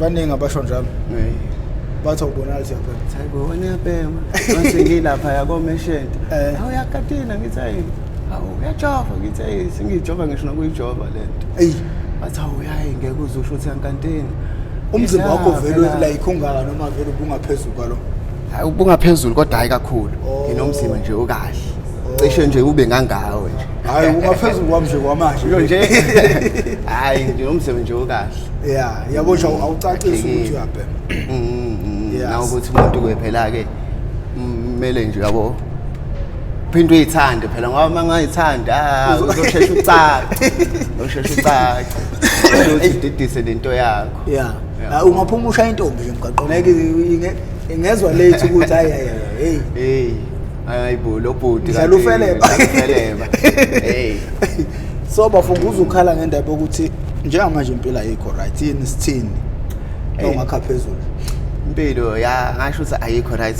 Baningi abasho njalo. Bathi awubonakali ukuthi uyabhema. Hayi bo, wena uyabhema. Mase ngilapha yakomeshente. Eh. Hawu uyakatina ngithi hayi. Hawu uyajova ngithi hey sengijova ngisho nokuyijova lento. Eyi, Bathi hawu uyayi ngeke uze usho ukuthi yankantini. umzimba wakho Ya, vele phela. like ungaka noma vele ubungaphezulu kwalo. Hayi ubungaphezulu kodwa hayi kakhulu. Oh. Nginomzimba nje okahle. Cishe nje ube ngangawe nje. Hayi ungaphezulu kwami nje kwamanje. Yo nje. Hayi nje umzimba nje okahle. Yeah, yabo nje awucacisi ukuthi uyabhema. Yes. Na ukuthi umuntu ke phela ke kumele nje yabo phinde uyithande phela ngoba uma ungayithandi ah uzoshesha ucace uzoshesha ucace uthi udidise lento yakho Yeah. Yeah. Ah, ungaphuma ushaya intombi nje emgaqweni ngeke ingezwa late ukuthi hayi hayi hayi, hey. Hey hayi bo lo bhuti Dlala kanti- ufeleba. dlala ufeleba hey So bafunga uzukhala ngendaba yokuthi njengamanje impilo ayikho right yini sithini? Hey. Ongakha phezulu. Impilo ya ngasho ukuthi ayikho right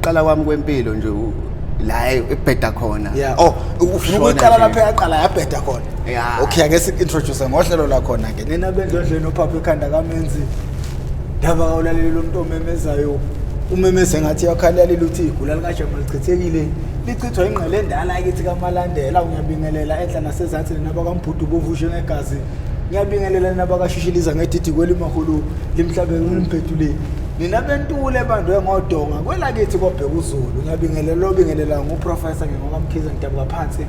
uqala kwami kwempilo nje la ebheda khona. Yeah. Oh, ufuna Shona ukuyiqala nje. lapha yaqala yabheda khona. Yeah. Okay, ake sik-introduce ngohlelo lakhona ke. Nina bendlondleni ophapha ekhanda kamenzi. Ndaba kawulaleli lo muntu omemezayo. Umemeze ngathi uyakhalela uthi igula likaJama lichithekile. Lichithwa ingqele endala kithi kaMalandela ngiyabingelela enhla nasezansi nina bakaMbhudu bovushe ngegazi. Ngiyabingelela nina bakashishiliza ngedidi kwelimahulu limhlabe limphetule. Nina bentule bandwe ngodonga kwelakithi kobheka uZulu. Ngiyabingelela obingelela nguProfessor ngingokaMkhize ngidabuka phansi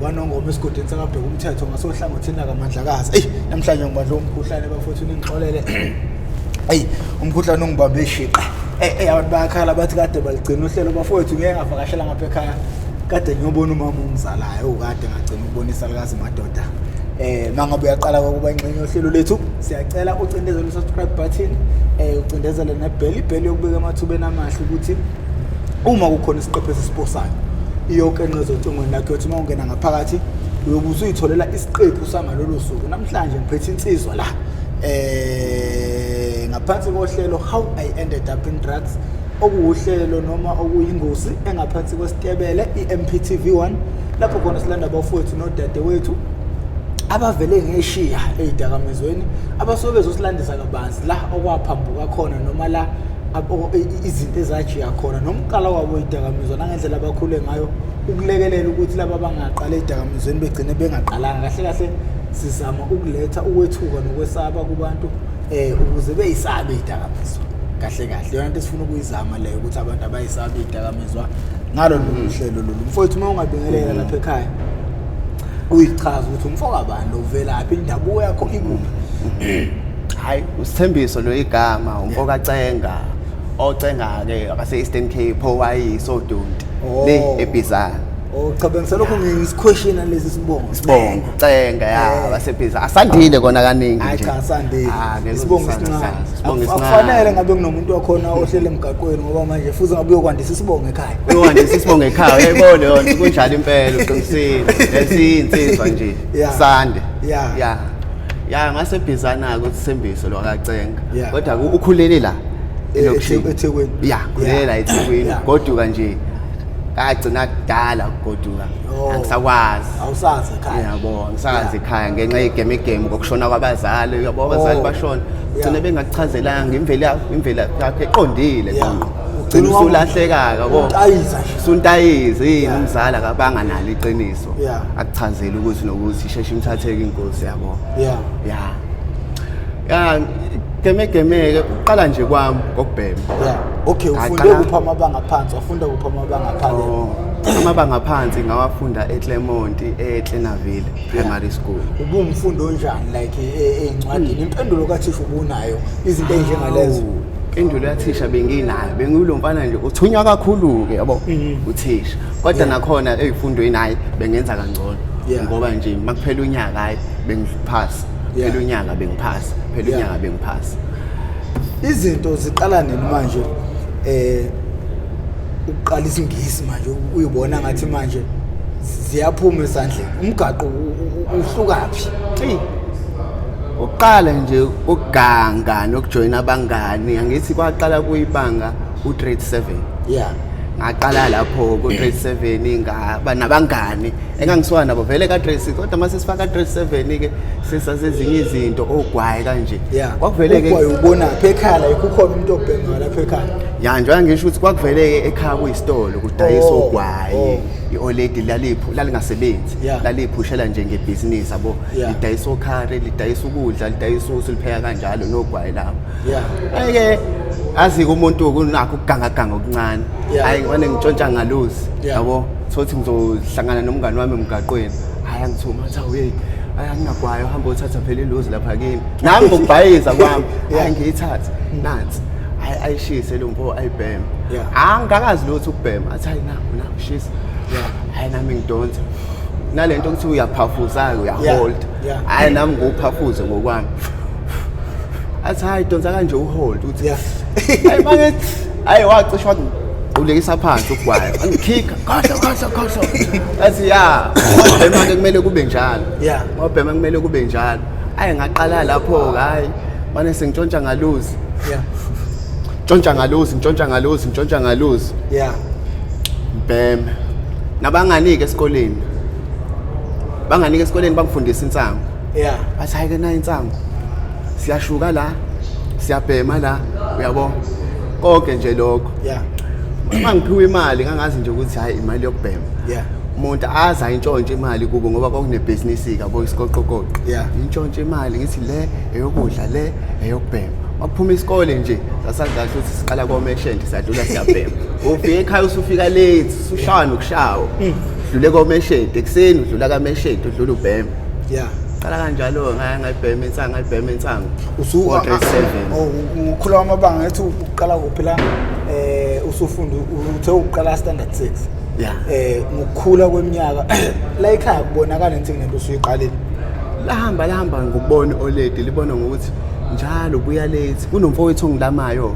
kwanongoma esigodini sakabheka umthetho ngasohlangothini lakaMandlakazi. Eyi namhlanje ngibadla umkhuhlane bafowethu ningixolele. Eyi umkhuhlane ungibambe ishiqa. Eh abantu bayakhala bathi kade baligcina uhlelo bafowethu ngeke ngavakashela ngapha ekhaya. Kade ngiyobona umama ongizalayo ukade ngagcina ukubona isalukazi madoda. Mangabe uyaqala ukuba ingxenye yohlelo lethu siyacela ucindezele u-subscribe button ucindezele nebell ibell yokubeka emathubeni amahle ukuthi uma kukhona isiqephu esisiposayo iyokenqeza ocingweni lakho yothi uma ungena ngaphakathi uyobe usuyitholela isiqephu sangalolo suku. Namhlanje ngiphethe insizwa la ngaphansi kohlelo How I Ended Up in Drugs okuwuhlelo noma okuyingosi engaphansi kwesitebele i-MPTV1 lapho khona silanda abafowethu nodadewethu abavele ngeshiya ey'dakamizweni abasuke bezosilandisa kabanzi la okwaphambuka khona noma la izinto ezajiya khona nomqala wabo ey'dakamizwa nangendlela abakhule ngayo ukulekelela ukuthi laba abangaqala ey'dakamizweni begcine bengaqalanga. Kahle kahle sizama ukuletha ukwethuka nokwesaba kubantu ukuze beyisabe iy'dakamizwa. Kahle kahle yona into esifuna ukuyizama leyo ukuthi abantu abayisabe iy'dakamizwa ngalo lolu hlelo lolu. Mfowethu uma ungabingelela lapha ekhaya uyichaza ukuthi umfokabani lo uvelaphi indabuko yakho ikuphi. Hayi usithembiso lo igama umfokaCenga ocenga ke abase Eastern Cape owayisodonti le eBizana. Oh cha bengisalokhu ngisiquestiona lesi sibongo. Sibongo Cenga ya baseBizana asandile kona kaningi Hayi nje. cha asandile. Ah ngeke Isibongo uzisanda, esincane. Isibongo esincane. Akufanele ngabe kunomuntu wakhona ohlele emgaqweni ngoba manje futhi ngabe uyokwandisa isibongo ekhaya. Uyokwandisa isibongo ekhaya uyayibona leyo nto kunjalo impela uqinisile. Lesiyinsizwa nje. Yeah. Sande. Yeah. Yeah. Ya ngaseBizana ke uThembiso lwakaCenga. Yeah. Kodwa ukhulele la elokishini. eThekwini. Yeah, khulele la eThekwini. Yeah. Goduka nje kagcina kudala ukugoduka. Oh. Angisakwazi. Awusazi ekhaya. Yabo, angisazi Yeah. ekhaya ngenxa yegemegeme kokushona kwabazali, yabo abazali Oh. bashona. Yeah. Gcina bengakuchazelanga imvelaphi, imvelaphi yakho eqondile Yeah. qonqo. Ugcina Ugcina usulahleka yabo. Untayiza nje. Usuntayiza yini Yeah. umzali akabanga nalo iqiniso. Yeah. Akuchazele ukuthi nokuthi isheshe imthatheke inkosi yabo. Yeah. Yeah. Ya gemegeme uqala nje kwami kokubhema. Yeah. Okay, ufunde Ngaqala- kuphi amabanga phansi? Wafunda kuphi amabanga phakeme? Oh, amabanga phansi ngawafunda eClermont eClenaville Primary School. Ubumfundo onjani like ey'ncwadini? Impendulo kathisha ubunayo izinto ey'njengalezo. Awu, Impendulo yathisha benginayo, bengiyilo mfana nje uthunywa kakhulu ke yabo uthisha. Kodwa Yeah. nakhona ey'fundweni hayi bengenza kangcono Yeah. ngoba nje makuphela unyaka hayi bengiphasa. Yeah. Phela unyaka bengiphasa, phela Yeah. unyaka bengiphasa. Izinto ziqala nini manje ukuqala isingisi manje uyibona ngathi manje ziyaphuma esandleni umgaqo uhlukaphi? Eyi, uqala nje ukuganga nokujoyina abangani angithi kwaqala kuyibanga u-grade 7. Yeah. Ngaqala lapho ku grade 7, ngaba nabangani engangisuka nabo vele ka grade 6, kodwa mase sifaka grade 7 ke sesasezinye izinto, ogwayi kanje. Kwakuvele ke ugwayi ubonaphi ekhaya la? Kukhona umuntu obhemayo lapha ekhaya? Ya, njengoba ngisho ukuthi kwakuvele ekhaya kuyisitolo kudayisa ogwayi. I-oledi laliphu lalingasebenzi, laliphushela nje ngebhizinisi, yabo. Lidayisa okhari, lidayisa ukudla, lidayisa usu, lipheka kanjalo nogwayi lapho. Ayike azi-ke umuntu kunakho ukugangaganga okuncane. Hayi, ngibane ngitshontsha ngaluzi. Yabo, thothi ngizohlangana nomngani wami emgaqweni, hayi, angithuma, athi awu yeyi, hayi, anginagwayo, uhamba uthatha phela iluzi lapha kimi, nami ngokubhayiza kwami. Hayi, ngiyithathe nansi, hayi, ayishise lo mfo, ayibheme. Angikakazi lutho ukubhema. Athi hayi, nakho nakho, shisa. Hayi, nami ngidonsa nalento kuthiwa uyaphafuza-ke, uyahold. Hayi, nami ngiwuphafuze ngokwami. Athi hayi, donsa kanje, uhold uthi. Hayi, mangithi hayi, wacishe wangqulekisa phansi ugwayo, angikhikha, khohlo khohlo khohlo. Athi ya, wabhema-ke, kumele kube njalo. Wabhema, kumele kube njalo. Hayi, ngaqala lapho-ke, hayi, mane sengitshontsha ngaluzi. Ntshontsha ngaluzi, ntshontsha ngaluzi, ntshontsha ngaluzi. Ngibheme nabangani-ke esikoleni, bangani-ke esikoleni bangifundisa insangu. Bathi hayi-ke, nayo insangu, siyashuka la, siyabhema la, uyabo, konke nje lokho. Uma ngiphiwa imali, ngangazi nje ukuthi hayi, imali yokubhema. Umuntu aze ayintshontshe imali kubo, ngoba kwakunebhizinisi-ke, yabo, isigoqogoqo. Intshontshe imali, ngithi le eyokudla, le eyokubhema. Makuphuma isikole nje, sasazi kahle ukuthi siqala komeshende, siyadlula, siyabhema. Ufika ekhaya usufika late, usushawa nokushawa, udlule komeshende ekuseni, udlula kameshende, udlula ubhema. Qala kanjalo, ngaya ngayibhema insangu, ngayibhema insangu. Grade 7. Oh, ngokukhula kwamabanga, ethi uqala kuphi la, usufunda, uthe uqala standard 6? Yeah. Ngokukhula kweminyaka la ekhaya kubonakala ukuthi kunento usuyiqalile? Lahamba lahamba ngokubona oledi, libona ngokuthi njalo buya late. Kunomfowethu ongilamayo,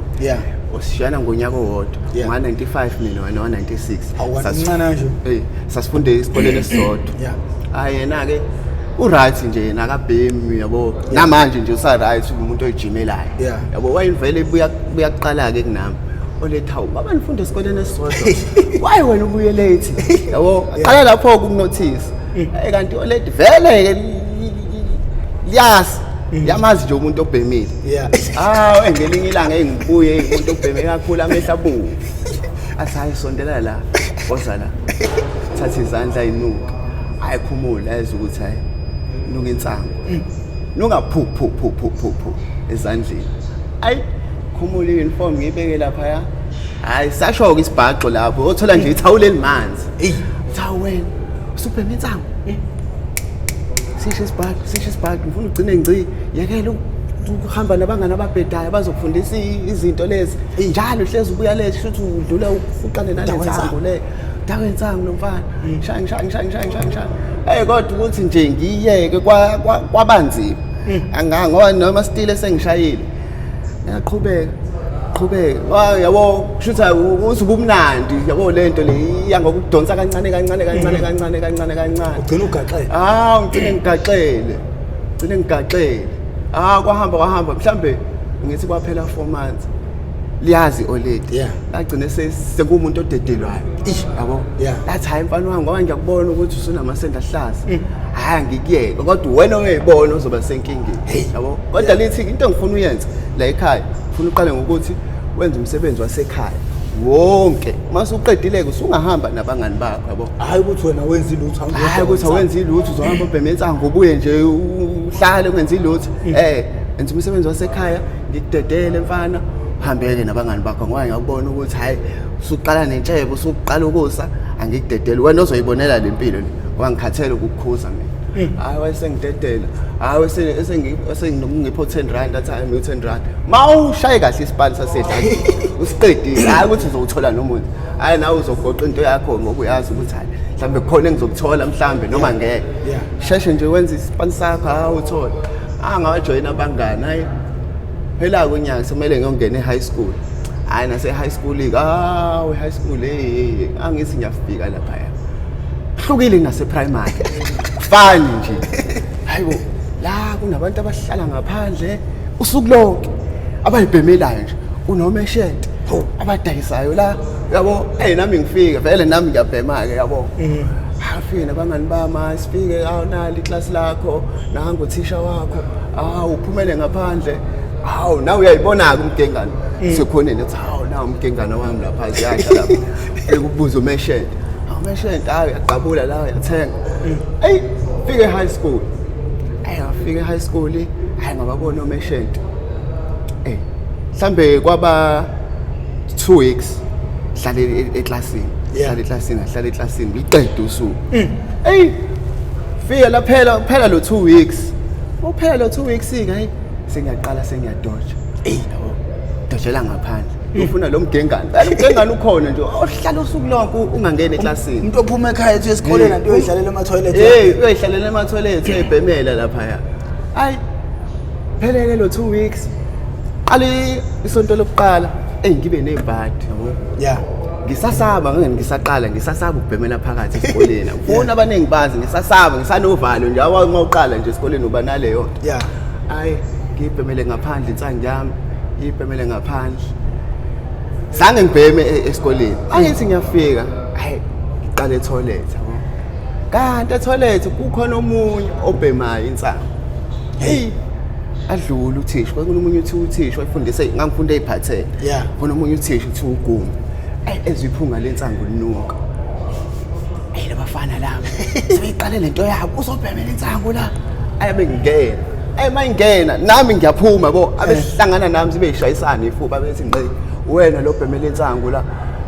osishiyana ngonyaka owodwa. Nga-95 mina, wena wa-96. Awu, kanti umncane kanje. Sasifunde esikoleni esisodwa. Hayi, yena-ke u-right nje, yena akabhemi, yabo. Namanje nje usa-right, umuntu oyijimelayo. Yabo, wayevele buya buya kuqala-ke kunami oletha, hawu baba, nifunde esikoleni esisodwa, why wena ubuye late, yabo? Qala lapho-ke ukunothisa. Kanti oledi vele-ke liyazi, yamazi nje umuntu obhemile. Ah, ngelinye ilanga engibuye, umuntu obheme kakhulu, amehlo abomvu. Athi hayi, sondela la, woza la. Thatha izandla inuka. Hayi, khumula, yazi ukuthi hayi, nuka insangu. Nuka phu phu phu phu phu phu ezandleni. Ayi, khumula i-uniform, ngiyibeke lapha ya. Hayi, sasho ke isibhaxo lapho. Othola nje ithawula elimanzi. Eyi. Thawu wena, usubhema insangu. Sisho isibhaxo, sisho isibhaxo, ngifuna ugcine ngci. Yekela ukuhamba nabangani ababhedayo, bazokufundisa izinto lezi. Njalo hlezi ubuya lezi, shuthi udlula ufuqane nale nsangu le. Dawe insangu lo mfana. Shaya shaya shaya shaya shaya shaya. Eh, kodwa ukuthi nje ngiyeke kwabanzima. Anga ngoba noma stile sengishayile. Ngiyaqhubeka. Qhubeka. Wa yabo, kushuthi uthi ubumnandi, yabo, lento le iya ngokudonsa kancane kancane kancane kancane kancane kancane. Ugcina ugaxele. Ah, ngigcine ngigaxele. Ngigcine ngigaxele. Ah, kwahamba kwahamba, mhlambe ngithi kwaphela 4 months. Liyazi oledi. Lagcine sekuwumuntu odedelwayo. Yabo? Lathi hayi mfana wami, ngoba ngiyakubona ukuthi usunamasende ahlaza. Hayi, ngikuyeke, kodwa wena uyayibona uzoba senkingeni. Yabo? Kodwa lithi into engifuna uyenze la ekhaya, ngifuna uqale ngokuthi wenze umsebenzi wasekhaya wonke. Mase uqedile-ke usungahamba nabangani bakho, yabo. Hayi ukuthi wena wenza ilutho. Hayi ukuthi awenzi ilutho, uzohamba ubheme insangu, ubuye nje uhlale ungenzi ilutho. Enza umsebenzi wasekhaya, ngikudedele mfana, uhambeke nabangani bakho, ngoba ngiyakubona ukuthi hayi, usuqala nentshebo, usuqala ukusa, angikudedele, wena ozoyibonela le mpilo le, ngoba ngikhathele ukukukhuza mina. Hayi, wayesengidedela. Hayi, esengipho 10 rand, athi hayi, mina 10 rand ma ushaye kahle isipani sasedla usiqedile, hayi ukuthi uzowuthola nomuntu, hayi, nawe uzogoqa into yakho ngoba uyazi ukuthi hayi, mhlawumbe kukhona engizokuthola, mhlawumbe noma ngeke. Sheshe nje wenze isipani sakho, hayi, uthole. Ah, ngawajoyina abangani. Hayi, phela kunyaka sekumele ngiyongena e-high school. Hayi, nase-high school-ke, awu, e-high school, hey, angithi ngiyafika laphaya, hlukile nase-primary, kufani nje. Hayibo, la kunabantu abahlala ngaphandle usuku lonke, abayibhemelayo nje, unomeshente. Hawu. Abadayisayo la, yabo. Hey, nami ngifika vele, nami ngiyabhema-ke, yabo. Afike nabangani bami, sifike, awu, nali iklasi lakho, nangu uthisha wakho, awu, uphumele ngaphandle, hawu, nawe uyayibona-ke umgengane sekhoneni, ethi hawu, nawu umgengane wami lapha, ziyasha lapha. Ekubuza umeshente, hawu meshente, hawu, uyaqabula la, uyathenga. Eyi, fike e-high school, eyi, ngafika e-high school, hayi, ngababona omeshente. Mhlambe kwaba 2 weeks hlale eklasini. Hlale eklasini, hlale eklasini, ngiqede usuku. Ey, fika la, phela phela lo 2 weeks. Uphela lo 2 weeks ke, hey, sengiyaqala sengiyadoja. Ey, yabo. Dojela ngaphandle. Ufuna lo mgengane. Phela umgengane ukhona nje. Ohlala usuku lonke ungangena eklasini. Umuntu ophuma ekhaya ethi esikoleni anti uyoyidlalela ema-toilet. Hey, uyoyihlalela ema-toilet, uyayibhemela laphaya. Ayi, phelele lo 2 weeks. Qala isonto lokuqala, ey, ngibe nezibhadi, yabo. Ngisasaba, ngeke ngisaqala, ngisasaba ukubhemela phakathi esikoleni. Ngifuna abaningi bazi, ngisasaba, ngisanovalo nje. Awa, uma uqala nje esikoleni uba naleyo nto. Ayi, ngibhemele ngaphandle insangu yami, ngibhemele ngaphandle. Zange ngibheme esikoleni. Angithi ngiyafika, hayi, ngiqale etoilet, yabo. Kanti etoilet kukhona omunye obhemayo insangu. Hey, adlula uthisha, kwakunomunye uthi uthisha wayefundise, ngangifunda ey'phathele. Khona omunye uthisha uthi ugumi. Eyi, ezwe iphunga lensangu linuka. Eyi, labafana laba sebeyiqale lento yabo, uzobhemela insangu la. Ayi, bengingena. Ayi, uma ingena nami ngiyaphuma, yabo, abehlangana nami sibe yishayisana ifuba, bethi ngqi, wena lo bhemela insangu la.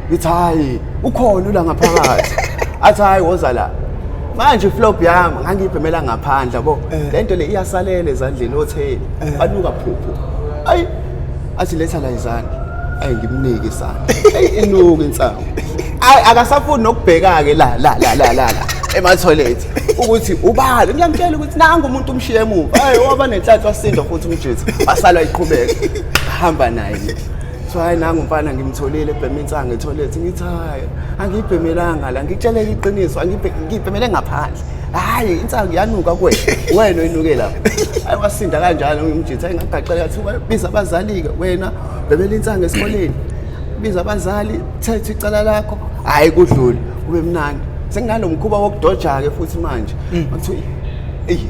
Ngithi hayi, ukhona ula ngaphakathi. Athi hayi, woza la. Manje iflop yami ngangiyibhemela ngaphandle, yabo. Lento le iyasalela ezandleni otheni. Banuka phuphu. Ayi, athi letha la izandla. Ayi, ngimnike isandla. Ayi, inuka insangu. Ayi, akasafuni nokubheka ke la la la la la la ema-toilet ukuthi ubani. Ngiyamtshela ukuthi nangu umuntu umshiye emuva. Hayi, waba nenhlanhla, wasinda futhi umjitha, wasalwa iqhubeka hamba naye mina. So hayi, nangu umfana ngimtholile ebhema insangu etoilet. Ngithi hayi, angiyibhemelanga la, ngitsheleke iqiniso, ngiyibhemele ngaphandle. Hhayi, insangu iyanuka kuwena, wena oyinuke lapha. Hayi, wasinda kanjalo ngimjitha. Hayi, ngagaxela, kathi biza abazali-ke, wena bhemela insangu esikoleni, biza abazali, thethe icala lakho. Hhayi, kudlule kube mnandi. Senginalo mkhuba wokudoja-ke futhi manje. Makuthiwa eyi,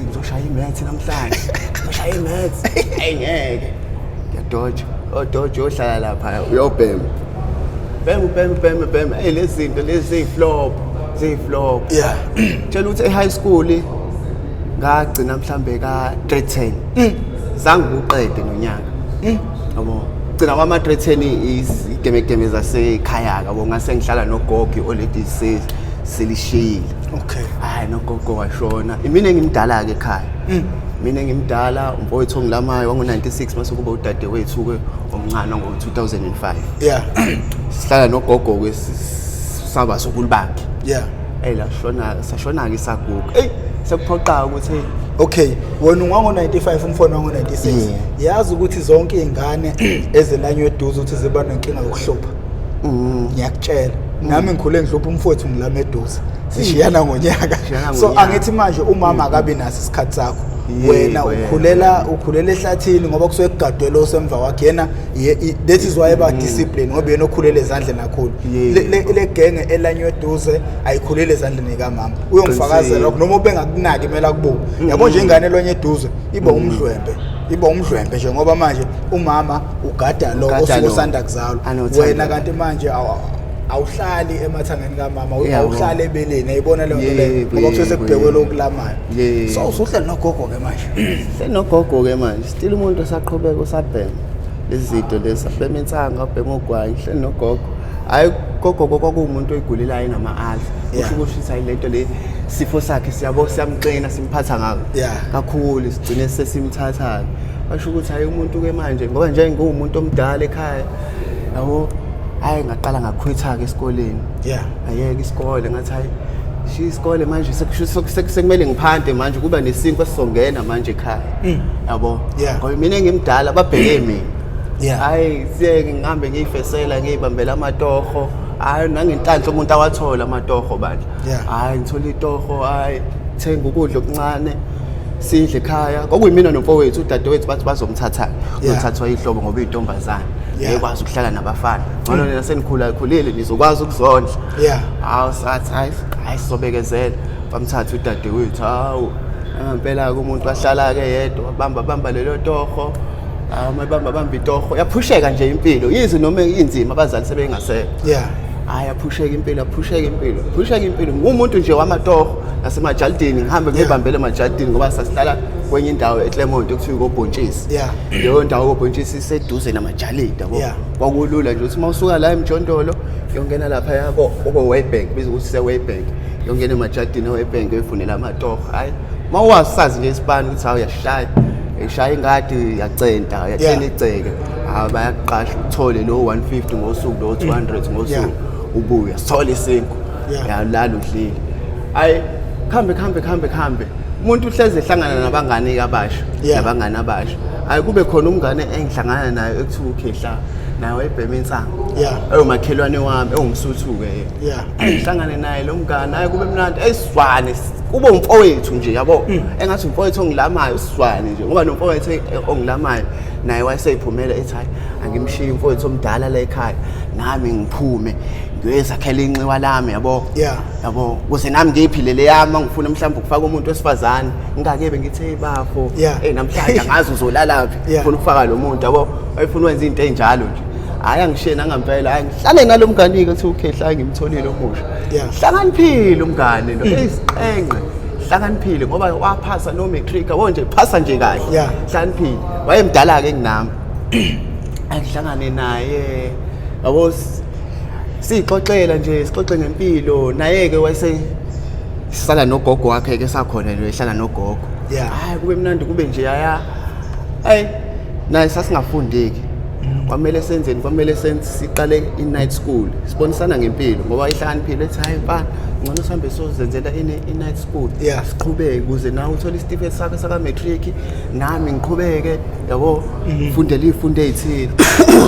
ngizoshaya imaths namhlanje, ngizoshaya imaths, eyi, ngeke, ngiyadoja, odoja, uyohlala lapha, uyobhema, bhema, ubhema, ubhema, bhema. Eyi, lezi zinto lezi ziyiflop, ziyiflop. Tshela ukuthi e-high school ngagcina mhlambe ka-grade 10, zange uqede nonyaka, yabo. Gcina kwama-grade 10 igemegeme zasekhaya, yabo, ngase ngihlala nogogo, already selishiyile. Hayi, nogogo washona, imina engimdala-ke ekhaya, mina engimdala, umfowethu ongilamayo wango-96, mase kuba udadewethu-ke omncane wango-2005. Sihlala nogogo-ke, sabazukulu bakhe. Eyi, la shona, sashona-ke isaguga. Eyi, sekuphoqa ukuthi hey. Okay, wena ungango-95, umfana wango-96. Yazi ukuthi zonke iy'ngane ezelanywe eduze ukuthi ziba nenkinga yokuhlupha. Ngiyakutshela, nami ngikhule ngihlupha umfowethu, ngilama eduze, sishiyana ngonyaka. Shiyana So ngonyaka. angithi manje umama akabi naso isikhathi sakho. Wena ukhulela ehlathini ngoba kusuke kugadwe lo semva kwakhe yena. That is why eba discipline, ngoba yena okhulele ezandleni kakhulu. Le genge elanywe eduze ayikhulele ezandleni kamama, uyongifakazela lokho noma ubengakunaki, kumele akubuke, yabo nje. Ingane elonye eduze iba umdlwembe, iba umdlwembe nje, ngoba manje umama ugada lo Ugada osuke lo. osanda kuzalwa. Anothando. Wena kanti manje awuhlali emathangeni kamama, awuhlali ebeleni, ayibona leyo nto leyo, ngoba kusuke sekubhekwe lokulamayo. So usuhleli nogogo-ke manje. Senogogo-ke manje, still umuntu osaqhubeka usabhema lezi zinto lezi, abhema insangu, abhema ogwayi, hleli nogogo. Hhayi, gogo kwakuwumuntu oyigulelayo, enama-alsa. Kusho ukuthi hayi, lento le, sifo sakhe siyabo siyamxina, simphatha ngako kakhulu, sigcine sesimthatha-ke. Basho ukuthi hhayi, umuntu-ke manje, ngoba nje ngiwumuntu omdala ekhaya, yabo. Hhayi, ngaqala ngakhwitha-ke esikoleni. Ayeke isikole, ngathi hayi, shiya isikole manje, sekumele ngiphante manje, kuba nesinkwa esizongena manje ekhaya, yabo. Ngoba mina engimdala, babheke mina. Hayi, siyeke ngihambe ngiyifesela, ngiyibambela amatoho. Hayi, nangenhlanhla umuntu awathola amatoho bandla. Hayi, ngithola itoho, hayi, thenga ukudla okuncane, sidle ekhaya. Kwakuyimina nomfowethu, udadewethu bathi bazomthatha, uzothathwa ihlobo ngoba iyintombazane. Ngekwazi ukuhlala nabafana. Ngcono nina senikhula khulile nizokwazi ukuzondla. Hawu, sathi hayi hayi, sizobekezela. Bamthatha udadewethu. Hawu, ngempela-ke umuntu wahlala-ke yedwa, wabamba bamba lelo toho. Hawu, mayibamba bamba itoho, yaphusheka nje impilo, yize noma inzima, abazali sebengasekho. Hayi, yaphusheka impilo, yaphusheka impilo, yaphusheka impilo. Ngumuntu nje wamatoho nasemajalidini, ngihambe ngiyibambele emajalidini, ngoba sasihlala kwenye indawo eClermont ekuthiwa ikobhontshisi. Leyo ndawo kobhontshisi iseduze namajalidi, yabo. Kwakulula nje ukuthi uma usuka la emjondolo yongena lapha oko-Waybank, biza ukuthi se-Waybank, yongena emajalidini e-Waybank uyoyifunela amatoho. Hhayi, uma uwasazi nje isipani ukuthi hawu, uyashaya, ishaya ingadi, uyacenta, uyaklina igceke, hawu, bayakuqasha, uthole lo 150 ngosuku, lo 200 ngosuku. Ubuya sithole isinkwa. Yalala udlile. Hayi, khambe khambe khambe khambe, umuntu uhleze ehlangana nabangani abasha. Nabangani abasha. Hayi, kube khona umngane engihlangana naye ekuthiwa uKhehla, naye wayebhema insangu. Ewumakhelwane wami, ewumsuthu-ke yena. Ngihlangane naye lo mngane, hayi, kube mnandi, eyisizwane, kube umfowethu nje, yabo, engathi umfowethu ongilamayo, usizwane nje, ngoba nomfowethu ongilamayo naye wayeseyiphumela, ethi hayi, angimshiye umfowethu omdala la ekhaya, nami ngiphume ngiyozakhela inxiwa lami, yabo. Yabo, ukuze nami ngiyiphilele yami, ngifuna mhlawumbe ukufaka umuntu wesifazane, ngingakebe ngithi, hey bafo, hey, namhlanje angazi uzolalaphi. Ngifuna ukufaka lo muntu, yabo, wayefuna ukwenza into ey'njalo nje. Hhayi, angishiye nangampela. Hhayi, ngihlale nalo mngani-ke kuthiwa uKhehla, hhayi, ngimtholile omusha. Hlakaniphile umngane lo, eyisiqenqe, hlakaniphile, ngoba waphasa no-matric, yabo nje, phasa nje kahle. Hlakaniphile, wayemdala-ke kunami. Angihlangane naye, yabo, siyixoxela nje, sixoxe ngempilo. Naye-ke wayese sala nogogo wakhe-ke, sakhona nje ehlala nogogo. Hayi, kube mnandi, kube nje aya. Hayi, naye sasingafundiki, kwamele senzeni? Kwamele senze, siqale i-night school, sibonisana ngempilo, ngoba ihlakaniphile, ethi hayi mfana, ngcono sihambe sozenzela i-night school. Siqhubeke ukuze nawe uthole isitifiketi sakho saka-matric, nami ngiqhubeke, yabo, fundele iy'fundo ey'thile.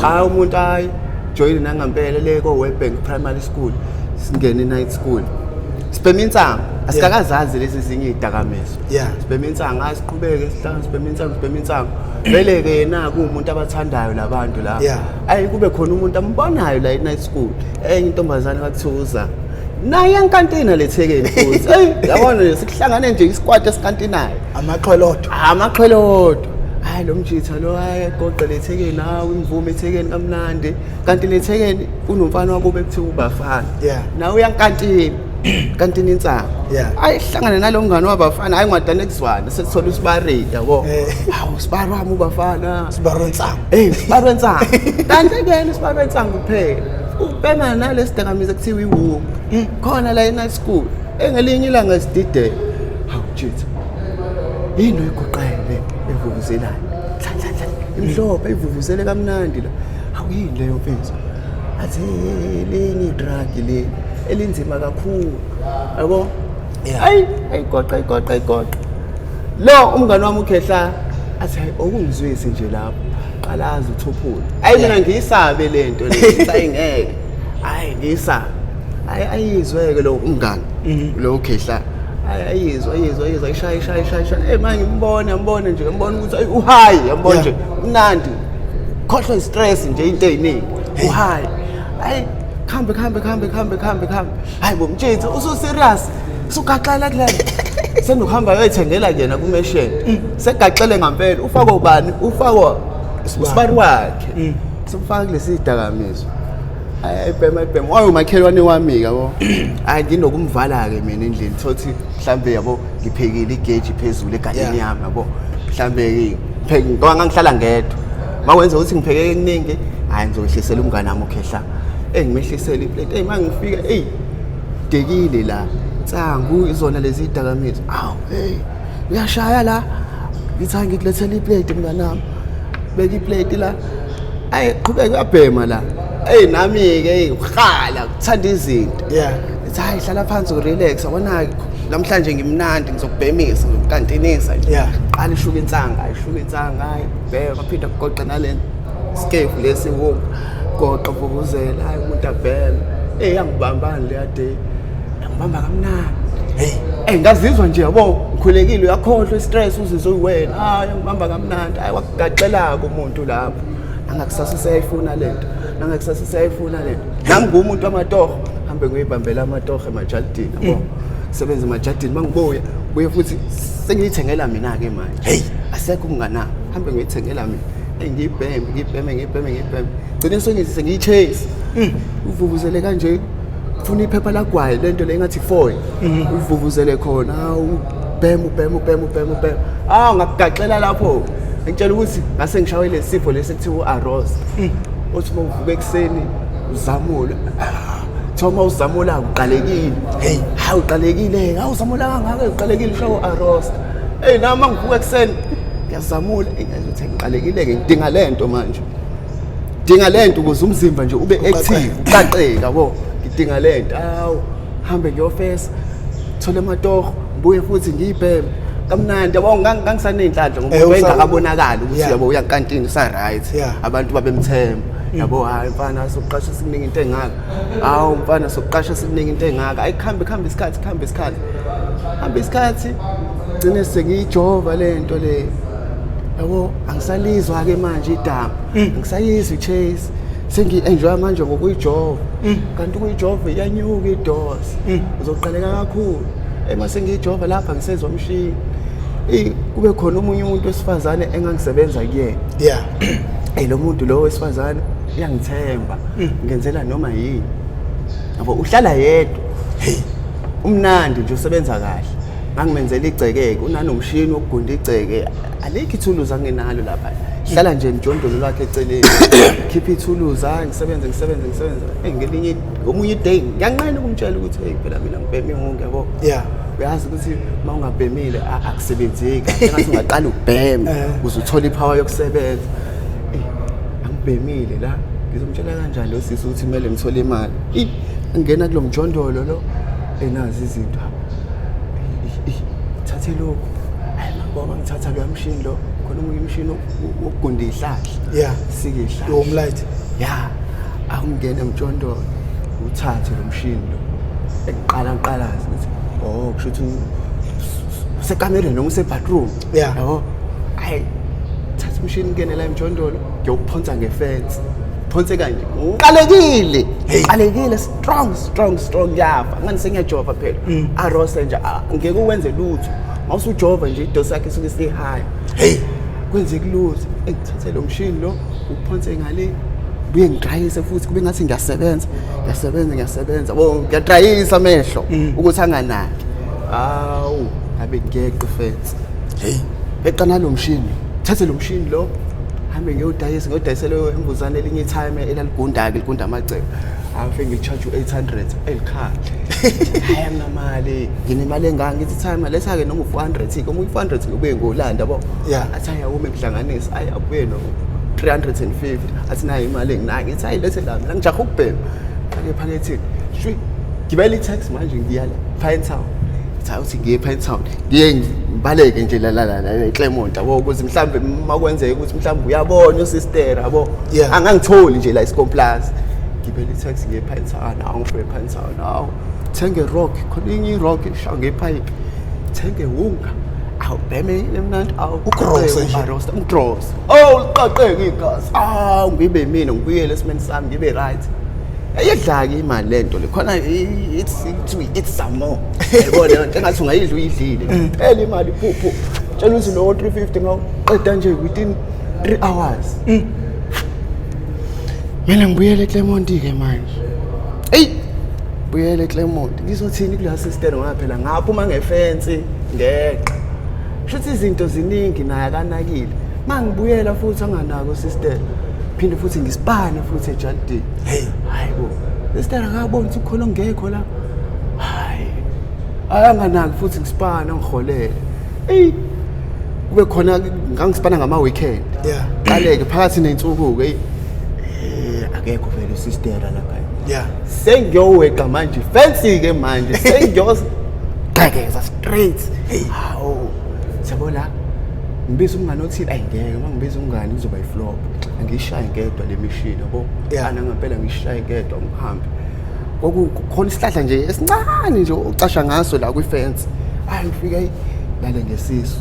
Hhayi, umuntu, hayi, joyine nangampela le ko-Webbank Primary School, singene i-night school, sibhema insangu, asikakazazi lezi ezinye iy'dakamizwa. Sibhema insangu, hayi, siqhubeke, sihlangane, sibhema insangu, sibhema insangu. Vele-ke yena kuwumuntu abathandayo la bantu la. Ayi, kube khona umuntu ambonayo la e-night school, enye intombazane kwakuthiwa naye yankantina lethekeni futhi. Eyi, yabona nje, sikuhlangane nje isikwati esikantinayo. Amaxhwelodo. Amaxhwelodo. Hayi, lo mjitha lo, hayi, goqe lethekeni, hawu, imvume ethekeni kamnandi. Kanti lethekeni kunomfana wakubo ekuthiwa uBafana. Nawe uyankantini, kantini insangu. Hayi, hlangane nalo mngane wabafana, hayi, ngadane kuzwana, sesithola usibari, yabo. Hawu, sibari wami uBafana. Sibari wensangu. Eh, sibari wensangu. Kanti ke yena sibari wensangu kuphela. Ubhema nalesi dakamizwa kuthiwa iwunga. Khona la e-night school. Engelinye ilanga sididele. Hawu jitha. Yini oyigoqayo le evuvuzelayo? Hla hla hla. Imhlophe ivuvuzele kamnandi la. Hawu, yini leyo mfethu? Athi linye i-drug le elinzima kakhulu. Yabo? Ayi, ayigoqa, ayigoqa, ayigoqa. Lo umngane wami uKhehla athi hayi, okungizwisi nje lapho. Qalaza uthuphula. Ayi, mina ngiyisabe lento le. Ngithi ngeke. Hayi, ngiyisabe. Hayi, ayizweke lo umngane. Lo uKhehla. Hayi, ayizwe, ayizwe, ayizwe, ayishaya, ishaya, ishaya, ishaya. Eh, manje ngimbone, ngibone nje, ngibona ukuthi ayi, u-high, yabona nje, mnandi. Khohlwa i-stress nje, into eziningi. U-high. Hayi, khambe khambe khambe khambe khambe khambe. Hayi bo mtshitsi, usu serious. Usugaxela kulena. Senokuhamba yoyithengela yena kumesheni. Segaxele ngampela, ufakwa ubani? Ufakwa usibari wakhe. Simfaka kulesi dakamizwa. Hayi, ayibhema, ayibhema. Waye umakhelwane wami yabo. Hayi, nginokumvala ke mina endlini, thothi mhlambe, yabo, ngiphekile igeji phezulu egadini yami, yabo. Mhlambe ngipheke ngoba ngangihlala ngedwa. Makwenza ukuthi ngipheke kuningi, hayi, ngizoyihlisela umngane wami uKhehla. Eh, ngimehlisele i-plate. Hey, mangifika, hey, dekile la. Insangu izona lezi dakamizwa. Awu, hey, uyashaya la. Ngithi hayi, ngikulethela i-plate mngane wami. Beka i-plate la. Ayi, qhubeka uyabhema la. Hey, nami ke, hey, uhala kuthanda izinto. Ngithi hayi, hlala phansi u-relax, yabona namhlanje ngimnandi, ngizokubhemisa, ngizokukantinisa nje. Qala ishuka insanga, ayishuka insanga, hayi, bhema, phinda kugoqa nale skefu lesi wunga. Goqa, vuvuzela, hayi, umuntu abheme. Eh, yangibambani leya day. Yangibamba kamnandi. Hey. Eh, ngazizwa nje, yabo, ngikhulekile, uyakhohlwa i-stress, uzizwe uyiwena. Hayi, ngibamba kamnandi. Hayi, wakugaxela umuntu lapho. Angakusasa useyayifuna lento, nangakusasa useyayifuna lento. Nami ngumuntu wamatoho, hambe ngiyibambela amatoho emajalidini, yabo. Sebenza emajalidini, mangibuya buye futhi sengiyithengela mina ke manje. Hey. Asekho umngana, hambe ngiyithengela mina. Hey, ngiyibheme, ngiyibheme, ngiyibheme, ngiyibheme. Gcine sengithi sengiyi-chase. Uvuvuzele kanje, funa iphepha lagwayi lento le engathi foil. Uvuvuzele khona, ubheme, ubheme, ubheme, ubheme, ubheme. Ah, ngakugaxela lapho. Ngitshela ukuthi ngase ngishawe lesifo lesi ekuthiwa u-arose. Uthi uma uvuka ekuseni uzamula. Kuthiwa uma uzamula uqalekile. Hey. Hawu uqalekile, hawu uzamula kangaka uqalekile ushawe u-arose. Hey, nami mangivuka ekuseni ngiyazamula, ngiyazi ngiqalekile ke, ngidinga lento manje. Dinga lento ukuze umzimba nje ube active, uqaqeke, yabo. Ngidinga lento. Hawu, hambe ngiyofesa, thole amatoho, ngibuye futhi ngiyibheme. Kamnandi, yabo, ngangisaney'nhlanhla ngoba wayengakabonakali ukuthi yabo uyankantini usa-right. Abantu babemthemba. Yabo, hayi mfana sokuqasha sikunika into engaka. Hawu mfana sokuqasha sikunika into engaka. Ayi kuhambe kuhambe isikhathi, kuhambe isikhathi. Hambe isikhathi gcine sengiyijova lento le. Yabo, angisalizwa ke manje idama. Angisayizwa i-chase. Sengi-enjoy manje ngokuyijova. Kanti ukuyijova iyanyuka idose. Uzoqaleka kakhulu. Ema sengiyijova lapha ngisezwa umshini. Kube khona omunye umuntu wesifazane engangisebenza kuyena. Hey, lo muntu lo wesifazane uyangithemba. Ngenzela noma yini. Yabo, uhlala yedwa. Hey. Umnandi nje usebenza kahle. Ngangimenzela igceke, unanomshini wokugunda igceke. Alikho ithuluzi anginalo lapha. Hlala nje emjondolo lwakhe eceleni. Khipha ithuluzi, hayi ngisebenze ngisebenze ngisebenze. Hey, ngelinye omunye day ngiyanqena ukumtshela ukuthi hey phela mina ngibhema ihungu, yabo. Uyazi ukuthi uma ungabhemile akusebenzeki. Engathi ungaqala ukubhema ukuze uthole ipower yokusebenza. Angibhemile la. Ngizomtshela kanjani lo sisi ukuthi kumele ngithole imali? Ngena kulo mjondolo lo enazi izinto. Thathe lokho. Hayi ngoba ngithatha lo mshini lo, khona omunye umshini wokugunda ihlahla. Sike ihlahla. Lo mlight. Yeah. Awungena emjondolo uthathe lo mshini lo. Engiqala ngiqalaza ngithi oh kusho ukuthi usekamereni noma use-bathroom. Yabo. Hayi thatha umshini ngene la emjondolo ngiyokuphonsa ngefence. Phonse kanje. Ngiqalekile. Ngiqalekile strong strong strong yafa. Ngani sengiyajova phela. Arose nje ngeke uwenze lutho. Mawusujova nje idosi yakhe isuke isiyi-high. Hey. Kwenzeke lutho. Engithathe lo mshini lo uphonse ngale. Buye ngidrayise futhi kube ngathi ngiyasebenza. Ngiyasebenza ngiyasebenza. Bo ngiyadrayisa amehlo ukuthi anganaki. Awu, ngabe ngiyeqa ifence. Hey. Eqa nalo mshini. Thathe lo mshini lo. Hambe ngiyodayisa, ngiyodayisela imbuzane elinye i-time elaligunda-ke, ligunda amacebo. Awufike ngili-charge u-800 elikhali. Hayi anginamali, nginemali engaka, ngithi time letha-ke noma u-400 ke, omunye u-400 ngibuye ngolanda, yabo. Athi hayi awume ngihlanganise, hayi abuye no 350, athi nayo imali enginayo, ngithi hayi lethe la mina ngijaha ukubhema. Fake ephaketheni. Shwi, gibela i-taxi manje ngiya la Pinetown. Ngithi hayi uthi ngiye ePinetown. Ngiye ngibaleke nje la la la la eClermont, yabo, ukuze mhlambe makwenzeka ukuthi mhlambe uyabona usister, yabo. Angangitholi nje la eScomplaza. Gibela i-taxi ngiye ePinetown, awu ngifike ePinetown, awu thenge rock, khona enye i-rock ishaya ngepipe. Thenge wunga. Awu bheme emnandi, awu Ugrose nje. Ugrose, ugrose. Oh liqaqeke igazi. Awu ngibe mina ngibuyele esimeni sami ngibe right. Ayidlaki imali lento le. Khona it's it's some more. Yabo leyo nto engathi ungayidla uyidlile. Phela imali phuphu. Tshela ukuthi lo 350 ngawuqeda nje within 3 hours. Mina ngibuyele eClermont ke manje. Ey, buyele eClermont. Ngizothini kula sister ngoba phela ngaphuma ngefence ngeqa. Shuthi izinto ziningi naye akanakile. Mangibuyela futhi anganako sister. Phinde futhi ngisipane futhi ejalidini. Hey. Hayibo. Sister akaboni ukuthi ukhona ongekho la. Hayi. Ayanganaki futhi ngisipana ngiholele. Ey. Kube khona ngangisipana ngama weekend. Qaleke phakathi nensuku ke. Akekho vele sister lapha. Sengiyoweqa manje fancy ke manje sengiyogqekeza straight. Hawu. Siyabona ngibiza umngane othile, ayi ngeke uma ngibiza umngane kuzoba iflop. Angishaye ngedwa le mission yabo. Ana ngempela ngishaye ngedwa ngihambe. Kwakukhona isihlahla nje esincane nje ucasha ngaso la kwi fence. Ayi ngifike lale ngesisu.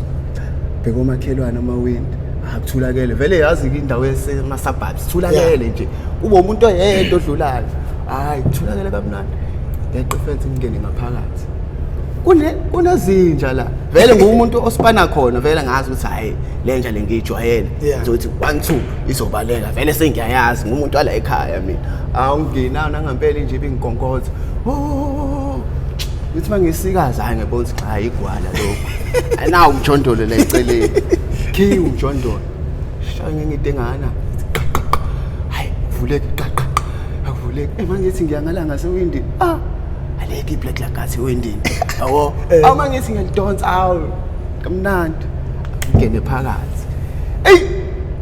Bheka omakhelwane amawindi. Akuthulakele vele, yazi indawo yasema-suburbs thulakele nje, ube umuntu oyedwa odlulayo. Hayi, kuthulakele kamnandi. Ngeqa ifence, ngingene ngaphakathi, kunezinja la. Vele ngumuntu osipana khona, vele ngazi ukuthi hayi, le nja le ngiyijwayele. Ngizothi 1 2 izobaleka, vele sengiyayazi, ngumuntu wala ekhaya mina. Awungena nangampela nje ibingigonkotha. Oh, ngithi mangisikazi, hayi, ngiyabona ukuthi cha, igwala lokhu. Nawu umjondolo la eceleni, khiyi umjondolo, shaya ngenye into engana, hayi, vuleke, qaqa, akuvuleki. Eh, mangithi ngiyangala ngasewindini, ah, alekho iblack lagathi ewindini, yabo. Uma ngithi ngiyalidonsa, awu, kamnandi, ngene phakathi. Eyi,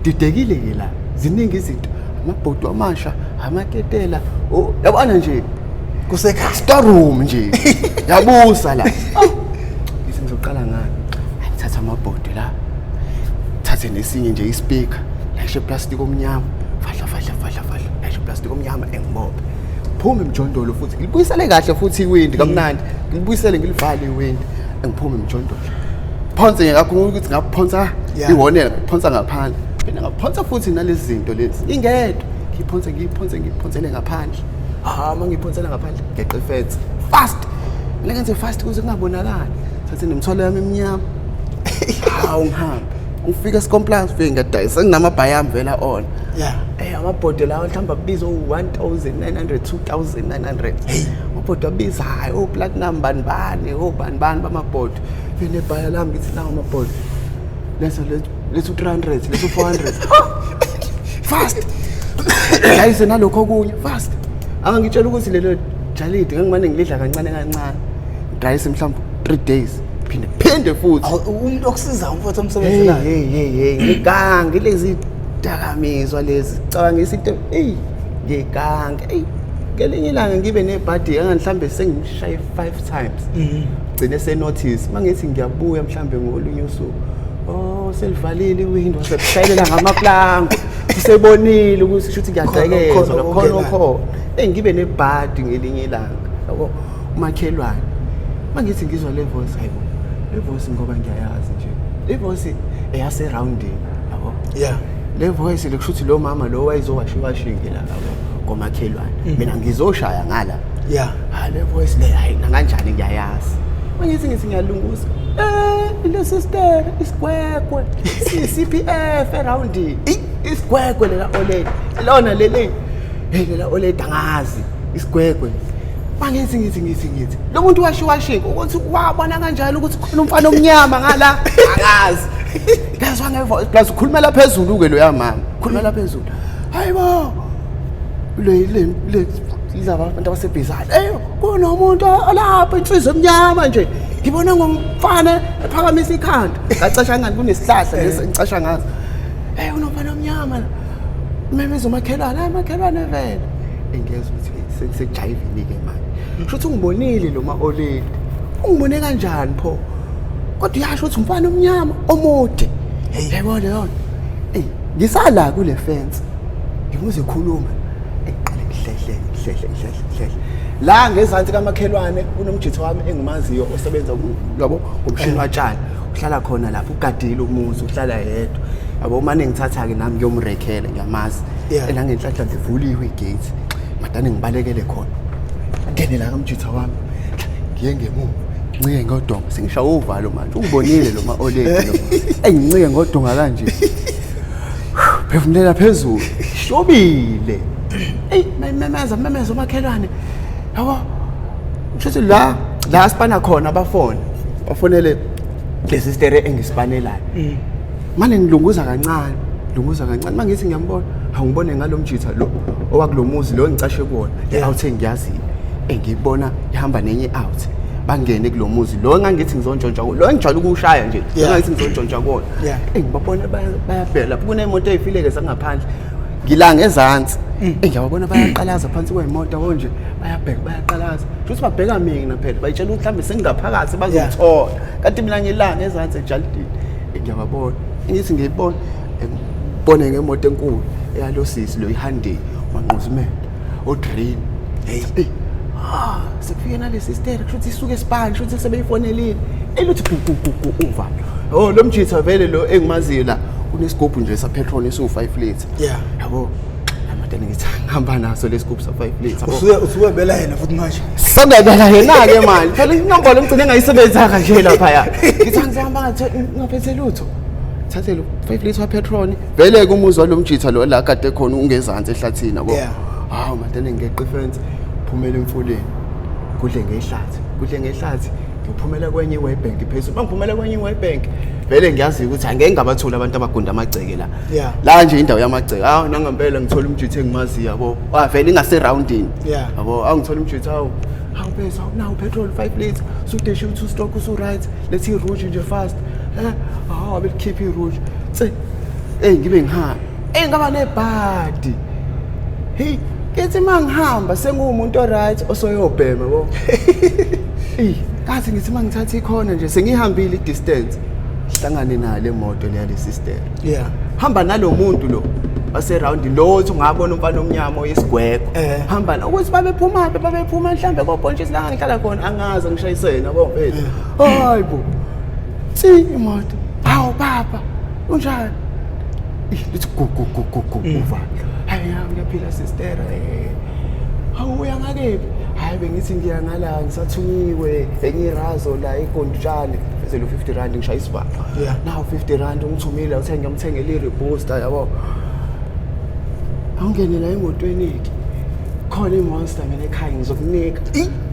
didekile ke la, ziningi izinto, amabhodo amasha, amaketela, oh, yabona nje. Kusekhaya. Storeroom nje, yabusa la. Ngithi ngizoqala ngani? Ngithatha amabhodo la, thathe nesinye nje ispeaker, layishe plastic omnyama, fahla fahla fahla fahla, layishe plastic omnyama, engibophe, phume emjondolo futhi, ngilibuyisele kahle futhi iwindi kamnandi, ngilibuyisele, ngilivale iwindi, engiphume emjondolo, phonse ngakho ukuthi ngaphonsa ihonela, ngaphonsa ngaphandle, phinde ngaphonsa futhi nalezi zinto lezi ingedwa, ngiphonse ngiyiphonse ngiyiphonsele ngaphandle. Ah, uma ngiyiphonsela ngaphandle, ngeqe ifence fast, mina ngenze fast ukuze kungabonakali, thathe nemithwalo yami eminyama, hawu, ngihambe ngifike esicompliance, fike ngiyadayisa, senginamabhayi ami vela on. Amabhodo lawo mhlawumbe abiza o-1900, 2900, amabhodo abizayo, o-platinum bani bani, obani bani bamabhodo. Fike nebhaya lami, ngithi nawo amabhodo, leso lethu 300, lethu 400, fast, dayise nalokho okunye fast. Angangitshela ukuthi lelo jalidi ngangimane ngilidla kancane kancane, dayise mhlawumbe 3 days, phinde phinde futhi. Umuntu okusiza umfowethu omsebenzelayo. Hey hey hey, ngigange lezi dakamizwa lezi, cabangisa into, hey, ngigange. Hey, ngelinye ilanga ngibe nebhadi, mhlambe sengishaye 5 times, gcine senotice. Mangithi ngiyabuya mhlambe ngolunye usuku, oh, selivalile iwindow, sekushayela ngamaplango, usebonile ukuthi shuthi ngiyagqekezwa Khona khona okungenayo. khona. Hey, ngibe nebhadi ngelinye ilanga, yabo, umakhelwane, mangithi ngizwa le voice, hayibo, le voice ngoba ngiyayazi nje le voice eyase-roundini, yabo. Le voice lekusho ukuthi lo mama lo wayezowasha iwashing la, yabo, komakhelwane, mina ngizoshaya ngala. Ha, le voice le, hayi, nakanjani ngiyayazi. Mangithi ngithi ngiyalungusa, eh, le sister isigwegwe, CPF eroundini, isigwegwe lela oledi lona lele, hey, lela oledi, angazi isigwegwe. Mangithi ngithi ngithi ngithi lo muntu washa iwashing, ukuthi wabona kanjani ukuthi khona umfana omnyama ngala, angazi. Ngezwa ngevoice, plus ukhulumela phezulu ke loya mama, khulumela phezulu, hayibo, le le le laba abantu abasebhizana, hey, kunomuntu olapha, insizwa emnyama nje, ngibona ngomfana ephakamisa ikhanda, ngacasha ngani kunesihlahla lesi ngicasha ngaso. Hey, unomfana omnyama la, memeza umakhelwane, hayi, makhelwane vele. Engiyezwa ukuthi sekujayivini-ke manje, kusho ukuthi ungibonile lo ma-oledi, ungibone kanjani pho? Kodwa uyasho ukuthi umfana omnyama omude, yayibona leyo nto. Eyi, ngisala kule fence, ngimuze ekhuluma, eqale ngihlehle ngihlehle ngihlehle ngihlehle la ngezansi kamakhelwane, kunomjitho wami engimaziyo osebenza yabo ngomshini watshani, uhlala khona lapho, ugadile umuzi, uhlala yedwa, yabo. Umane ngithatha-ke nami ngiyomrekhela, ngiyamazi. Ela ngenhlanhla livuliwe igate, madane ngibalekele khona, ngene la kamjitha wami, ngiye ngemuva, ncike ngodonga, sengishaya uvalo manje, ungibonile lo ma-oledi lo. Eyi, ngincike ngodonga kanje, phefumulela phezulu, shobile. Eyi, memeza memeza umakhelwane, yabo, kusho la la sipana khona, abafone bafonele le sister engispanelayo. Mane ngilunguza kancane, lunguza kancane, mangithi ngiyambona, awungibone ngalo mjitha lo owakulo muzi lo engicashe kuwona, le out engiyaziyo, engiyibona ihamba nenye out, bangene kulo muzi lo engangithi ngizontshontsha kuwo, lo engijwayele ukuwushaya nje, engangithi ngizontshontsha kuwona. Engibabona bayabheka lapho, kunemoto ey'fileke zangaphandle, ngila ngezansi, engiyababona bayaqalaza phansi kwey'moto, yabo nje, bayabheka, bayaqalaza, futhi babheka mina phela, bayitshela ukuthi mhlawumbe sengingaphakathi bazongithola, kanti mina ngila ngezansi ejalidini. Ngiyababona, ngithi ngiyibona, ngibone ngemoto enkulu eyalo sisi lo, iHyundai, manquzimende ogreen. Hey, ah, sekufike nale sister, kusho ukuthi isuke esipani, kusho ukuthi sebeyifonelile, eluthi gu gu gu gu uvalo. Oh, lo mjitha vele lo engimaziyo la Kunesigubhu nje sa-petrol esiwu-5 litre. Yabo, amadana ngithi ngihamba naso lesigubhu sa-5 litre, yabo. Usuke bela yena futhi manje. Sengiyabela yena-ke manje, phela inombolo ngigcine ngayisebenzanga nje laphaya. Ngithi angizihamba ngaphethe lutho, thathe lo 5 litre wa-petrol. Vele-ke umuzi walo mjitha lo la kade khona ungezansi ehlathini, yabo. Hawu madana, ngeqa ifence, phumela emfuleni, kudle ngehlathi, kudle ngehlathi, ngiphumela kwenye i-Witbank phezulu. Uma ngiphumela kwenye i-Witbank, vele ngiyazi ukuthi angeke ngabatholi abantu abagunda amagceke la. La nje indawo yamagceke. Hawu, nangempela ngithola umjitha engimaziyo, yabo. Ah, vele ingaseroundini. Yabo, awu ngithola umjitha, hawu hawu bese awunawo petrol 5 litre, usudeshe u-2 stock, usu-right, lethi i-rouge nje fast. Hawu, abelikhipha i-rouge tse. Eyi, ngibe ngihamba, eyi, ngaba nebhadi. Hey, ngithi uma ngihamba senguwumuntu o-right osoyobhema, yabo. Eyi, kathi ngithi uma ngithatha ikhona nje, sengihambile i-distance, hlangane nayo le moto leya, le sister. Hamba nalo muntu lo waserawundi lo, othi ungabona umfana omnyama oyisigwegwe. Hamba ukuthi babephuma phi, babephuma mhlambe kobhontshisi la ngihlala khona, angazi ngishayisene, yabo mfethu. Hayi bo, tsi imoto. Hawu baba, unjani? Ih, lithi gu gu gu gu gu uvala. Hayi ya, ngiyaphila sister. Hawu, uya ngakephi? Hayi, bengithi ngiya ngala, ngisathunyiwe enye irazo la egondutshane, bese lo 50 rand ngishaya isivalo. Now 50 rand ungithumile, uthe ngiyamthengela i-rebooster, yabo. Awungene la emotweni-ke, khona i-Monster mina ekhaya ngizokunika,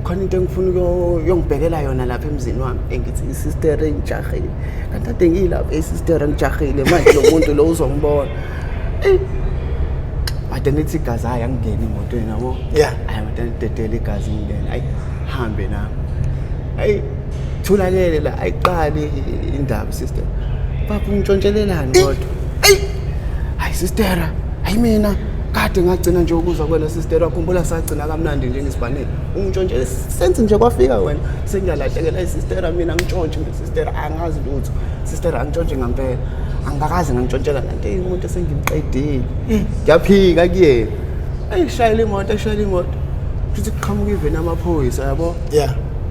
khona into engifuna uyongibhekela yona lapha emzini wami. Engithi isister engijahile, kanti ade ngiyilapha, isister engijahile manje, lo muntu lo uzongibona. Eyi, made nithi igazi, hayi, angingeni emotweni, yabo. Hayi made nidedele igazi, ngingene, hayi, hambe nami. Hayi, thulalele la, ayiqali indaba. Sister, baba, ungitshontshelelani kodwa? Eyi, hayi sister, hayi, mina kade ngagcina nje ukuzwa kwena sister, wakhumbula sagcina kamnandi njengesibhaneni, ungitshontshele senze nje kwafika wena, sengiyalahlekela. Isister, mina ngitshontshe nje sister, angazi lutho sister, angitshontshe ngampela, angikaze ngangitshontshela nanto. Umuntu esengimqedile, ngiyaphika kuyena. Ayishayela imoto, ayishayela imoto, futhi kuqhamuka iveni amaphoyisa, yabo.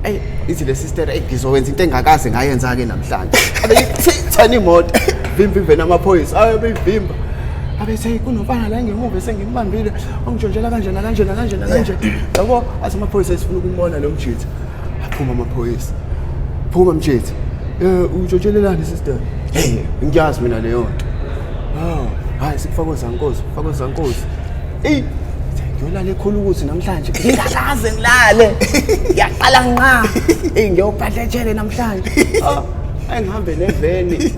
Eyi, ithi le sister, eyi, ngizokwenza into engakaze ngayenza-ke namhlanje. Abeyithani imoto, vimba iveni amaphoyisa, ayo beyivimba. Abethi, hey, kunomfana la ngemuva esengimbambile, ongitshontshela kanje nakanje nakanje nakanje, yabo. Athi amaphoyisa esifuna ukumbona lo mjitha. Aphuma amaphoyisa, phuma mjitha, utshontshelelani sister? Hey, ngiyazi mina leyo nto. Oh, hayi, sikufaka ozankosi, kufaka ozankosi. Eyi, ngiyolala ekhulu ukuthi namhlanje ngingakaze ngilale, ngiyaqala nqa. Eyi, ngiyobhadla ejele namhlanje. Oh, engihambe neveni,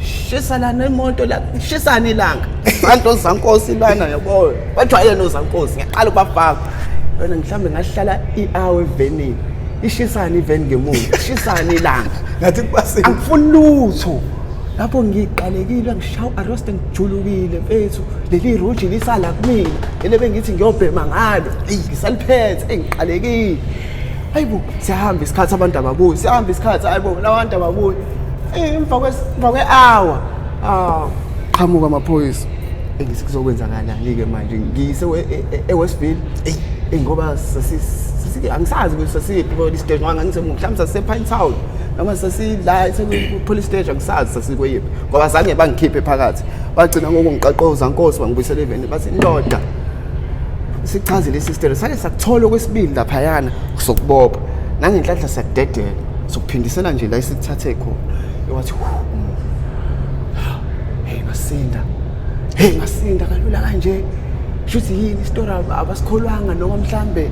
shisa la nemoto la, shisana ilanga, bantu ozankosi lana, yabo, bajwayele nozankosi. Ngiyaqala ukubafaka wena, mhlawumbe ngahlala i-hour evenini, ishisana iveni ngemuva, shisana ilanga. Ngathi kubasiwe. Angifuni lutho lapho, ngiqalekile, ngishawa arrest, ngijulukile mfethu. Leli ruji lisala kumina, lele bengithi ngiyobhema ngalo, eyi, ngisaliphethe. Eyi, ngiqalekile. Hayibo, siyahamba isikhathi, abantu ababuyi. Siyahamba isikhathi, hayibo, labantu ababuyi. Emva kwe-hour, ah, qhamuka amaphoyisa. Engithi kuzokwenzakalani-ke manje? Ngiyise e-Westville. Eyi, ngoba angisazi ukuthi sasiyephi police station, ngoba ngangise mhlawumbe sasise-Pine Town noma sasila police station, angisazi sasikweyiphi, ngoba zange bangikhiphe phakathi. Bagcina ngokungiqaqoza nkosi, bangibuyisela eveni, bathi ndoda, sichazile isister, sake sakuthola okwesibili laphayana, sokubopha nangenhlanhla siyakudedela, sokuphindisela nje la esikuthathe khona. Wathi, hey, ngasinda, hey, ngasinda kalula kanje. Shuthi yini isitori abasikholwanga, noma mhlambe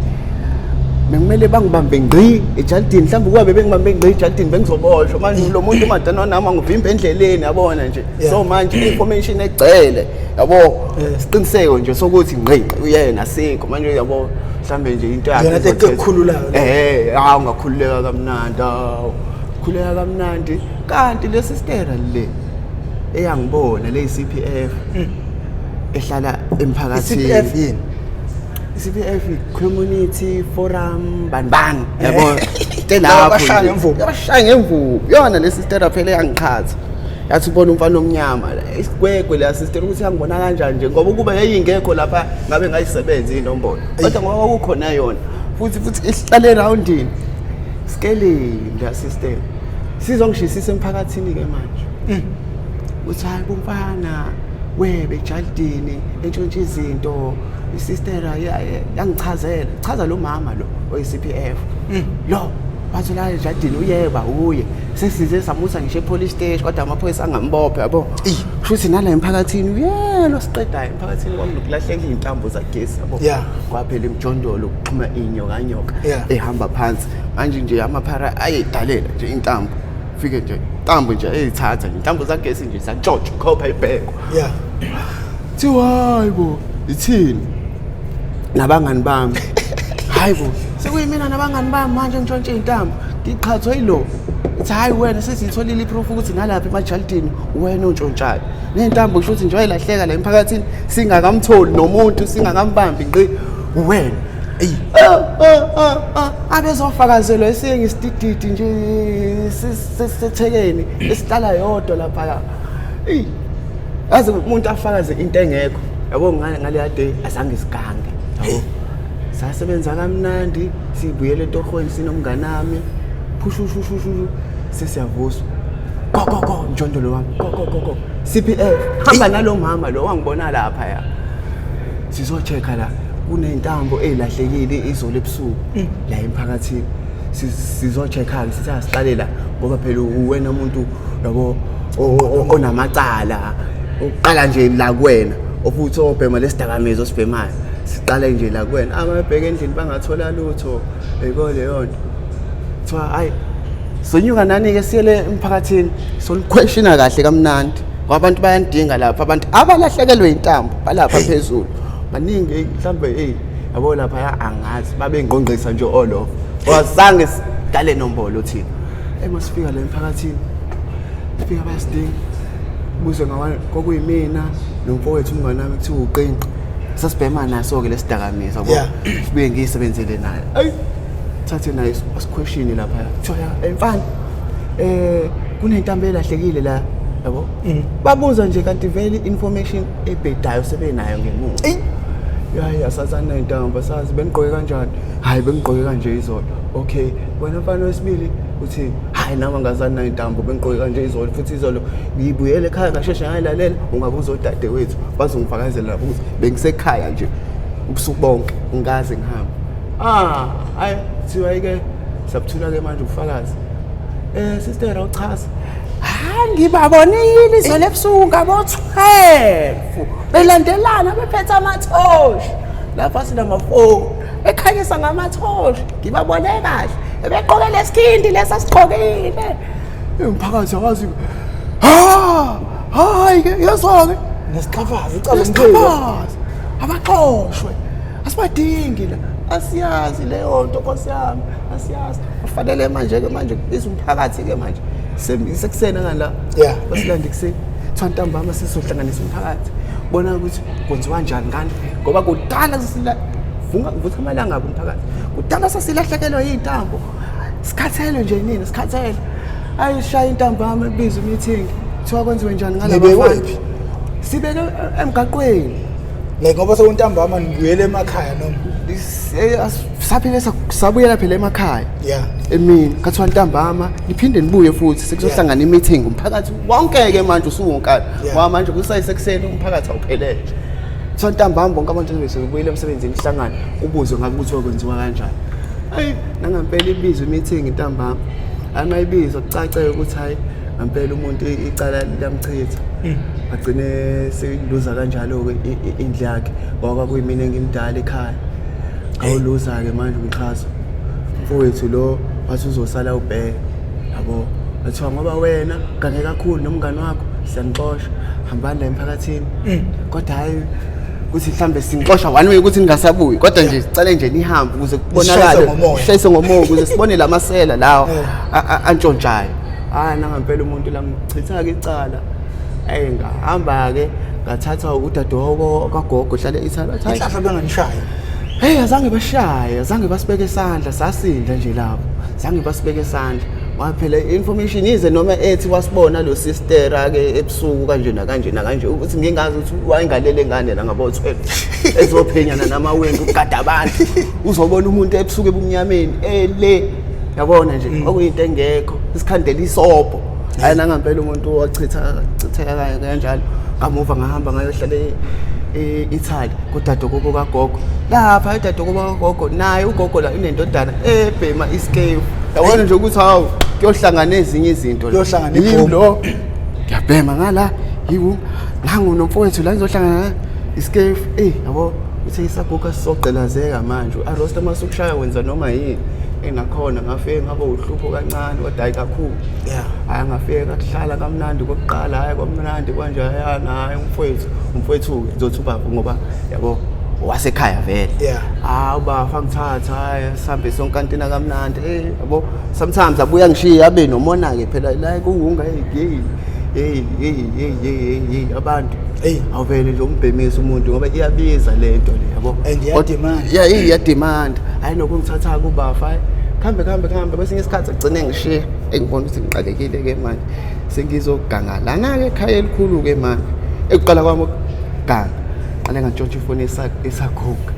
bekumele bangibambe ngqi ejalidini, mhlawumbe kuba bebengibambe ngqi ejalidini bengizoboshwa. Manje lo muntu madana nami angivimba endleleni, yabona nje. So manje i-information egcele, yabo, siqiniseko nje sokuthi ngqi uyena asikho manje, yabo, mhlambe nje into yakhe Yona into ekukhululayo le. Hawu, ngakhululeka kamnandi, hawu, khululeka kamnandi. Kanti le sister le eyangibona le CPF ehlala emphakathini. I-CPF yini? I-CPF, community forum bani bani, yabo, into Laba lapho abashaya nje. ngemvubu. Abashaya ngemvubu. Yona le sister phela yangiqhatha, yathi ubona umfana omnyama la, isigwegwe le sister, ukuthi yangibona kanjani nje, ngoba ukuba yayingekho lapha ngabe ngayisebenza inombolo, kodwa ngoba kwakukhona yona futhi ihlale eroundini skeleni la sister, sizongishisisa emphakathini ke manje. Uthi hayi kumfana webe ejaldini entshontsha izinto isistera yangichazela chaza lo mama lo oyi-CPF lo wathola ejaldini uyeba uye sesize samusa ngisho e-police station kodwa amaphoyisa angambophe yabo. Kusho nala emphakathini uyelo siqedayo emphakathini kwakunokulahleka iy'ntambo zagesi yabo. Kwaphela imijondolo kuxhuma inyoka nyoka ehamba phansi manje nje amaphara ayedalela nje intambo fike nje intambo nje eyithatha nje intambo zagesi nje zantshontsha khopha ibheko. Thiwa hayi bo ithini nabangani bami hayi bo sekuyimina nabangani bami manje ngitshontshe iy'ntambo ngiqhathwe yilo. Ithi hayi wena sesiyitholile iproof ukuthi nalapha emajaldini wena ontshontshayo ney'ntambo kusho ukuthi nje wayilahleka la emphakathini singakamtholi nomuntu singakambambi ngqi wena. Abezofakazelwa esiye ngesidididi nje sethekeni esihlala yodwa laphaya. Eyi yazi umuntu afakaze into engekho yabo ngaleya day azange sigange yabo. Sasebenza kamnandi sibuyele etohweni sinomnganami phushushushu sesiyavuswa go go go mjondolo wami go go go go CPF hamba nalo mama lo wangibona lapha ya sizo-check-a la kuney'ntambo ey'lahlekile izolo ebusuku la emphakathini sizo-check-a-ke sithi asiqale la ngoba phela uwena umuntu yabo onamacala uqala nje la kuwena ofuthi obhema lesidakamizwa osibhemayo siqale nje la kuwena ababheka endlini bangathola lutho yiko leyo nto kuthiwa hayi sonyuka nani-ke siyele emphakathini sonikhweshina kahle kamnandi ngoba abantu bayanidinga lapha abantu abalahlekelwe intambo balapha phezulu baningi mhlawumbe eyi yabo lapha angazi babengqongqisa nje all off wazange sidale nombolo thina emasifika la emphakathini sifika bayasidinga buze ngawa kwakuyimina nomfowethu umngane wami kuthiwa uqinqi sasibhema naso-ke lesidakamizwa yabo sibuye ngiyisebenzele naye ayi thathe naye asikhweshini lapha kuthiwa ya mfana kunentambo elahlekile la yabo babuza nje kanti vele information ebhedayo sebenayo ngemuva. Hayi asazana ney'ntambo asazi benigqoke kanjani hayi bengigqoke kanje izolo okay wena mfana wesibili uthi hayi nami angazani nay'ntambo bengigqoke kanje izolo futhi izolo ngiyibuyele ekhaya ngasheshe ngayilalela ungabuza odadewethu bazongifakazela lapho ukuthi bengisekhaya nje ubusuku bonke ngikaze ngihambe. Ah hayi kuthiwa-ke sabuthula-ke manje ubufakazi sister awuchaza hayi ngibabonile izolo ebusuku ngabo-12 belandelana bephethe amathoshi lapha sinamafoni ekhanyisa ngamathoshi ngibabone kahle ebegqoke lesikhindi lesa sigqokile umphakathi awazi ha hayi ke yezwa-ke Nesixhafazi icala umphakathi abaxoshwe asibadingi la asiyazi leyo nto nkosi yami asiyazi kufanele manje-ke manje kubiza umphakathi-ke manje sekuseni ngani la basilande ekuseni kuthiwa ntambama sizohlanganisa umphakathi bona ukuthi kwenziwa njani ngani ngoba kudala vutha amalanga umphakathi kudala sasilahlekelwa yiy'ntambo sikhathele nje nini sikhathele ayishaya intambama ebizwa imeeting kuthiwa kwenziwe njani ngalaba Nibekwe sibeke emgaqweni like ngoba sekuntambama nibuyele emakhaya noma saphile sabuyela phela emakhaya emini kathiwa ntambama niphinde nibuye futhi sekuzohlangana i-meeting umphakathi wonke-ke manje usuwonkana ngoba manje kusayisekuseni umphakathi awuphelele kuthiwa ntambama bonke abantu sebebuyele emsebenzini kuhlangane kubuzwe ngabe kuthiwa kwenziwa kanjani ayi nangampela ibizwe i-meeting ntambama hayi uma ibizwa kucace ukuthi hhayi ngampela umuntu icala liyamchitha agcine seyiluza kanjalo-ke indlu yakhe ngoba kwakuyimina engimdala ekhaya awuluza-ke manje umxhaso mfowethu lo wathi uzosala ubheke yabo bathiwa ngoba wena gange kakhulu nomngani wakho siyanixosha hambani la emphakathini kodwa hhayi ukuthi mhlambe sinixosha one way ukuthi ningasabuyi kodwa nje sicale nje nihambe ukuze kubonakale sishayise ngomoya ukuze sibone la masela lawa antshontshayo hayi nangampela umuntu lamchitha-ke icala eyi ngahamba-ke ngathatha udadewabo kagogo hlale e-Italy wathi hayi Inhlahla benganishayi. Hey azange bashaye, azange basibeke isandla, sasinda nje lapho. Zange basibeke isandla. Ngoba phela information ize noma ethi wasibona lo sister ke ebusuku kanje nakanje nakanje ukuthi ngingazi ukuthi wayengalele ngane la ngabo 12 ezophenyana namawindi ukugada abantu. Uzobona umuntu ebusuku ebumnyameni ele yabona nje okuyinto engekho isikhandela isobho. Hayi, nangampela umuntu wachitha chitheka kanjalo. Kamuva ngahamba ngayohlala e-Italy kudade kubo kagogo. Lapha udade kubo kagogo naye ugogo la unendodana ebhema iskefu. Yabona nje ukuthi hawu, kuyohlangana ezinye izinto la. Kuyohlangana Yimi ibhomu. lo ngiyabhema ngala, yiwu nangu nomfowethu la ngizohlangana iskefu. Yabo uthe isaguga sizogqilazeka manje, u-arosta uma usukushaya wenza noma yini. Nakhona ngafike ngaba uhlupho kancane, kodwa hayi kakhulu. Hhayi, ngafike ngakuhlala kamnandi kokuqala, hhayi kwamnandi kwanjayana. Hhayi, umfowethu-ke ngizothi ubaba ngoba yabo wasekhaya vele. Hawu bafa, ngithatha, hhayi sihambe sonkantina kamnandi. Yabo sometimes abuye angishiye abe nomona-ke phela la kuwunga. Hey hey hey hey hey hey hey, abantu. Hey. Awuvele nje umbhemisa umuntu ngoba iyabiza lento le, yabo. And iyademand. Yeah, iyademand. Hayi, nokungithatha kubafa, hayi kuhambe kuhambe kuhambe, kwesinye isikhathi agcine ngishiya engibona ukuthi ngiqalekile-ke manje, sengizoganga lana-ke ekhaya elikhulu-ke manje. Ekuqala kwami ukuganga, qale ngantshontsha ifoni esaguga.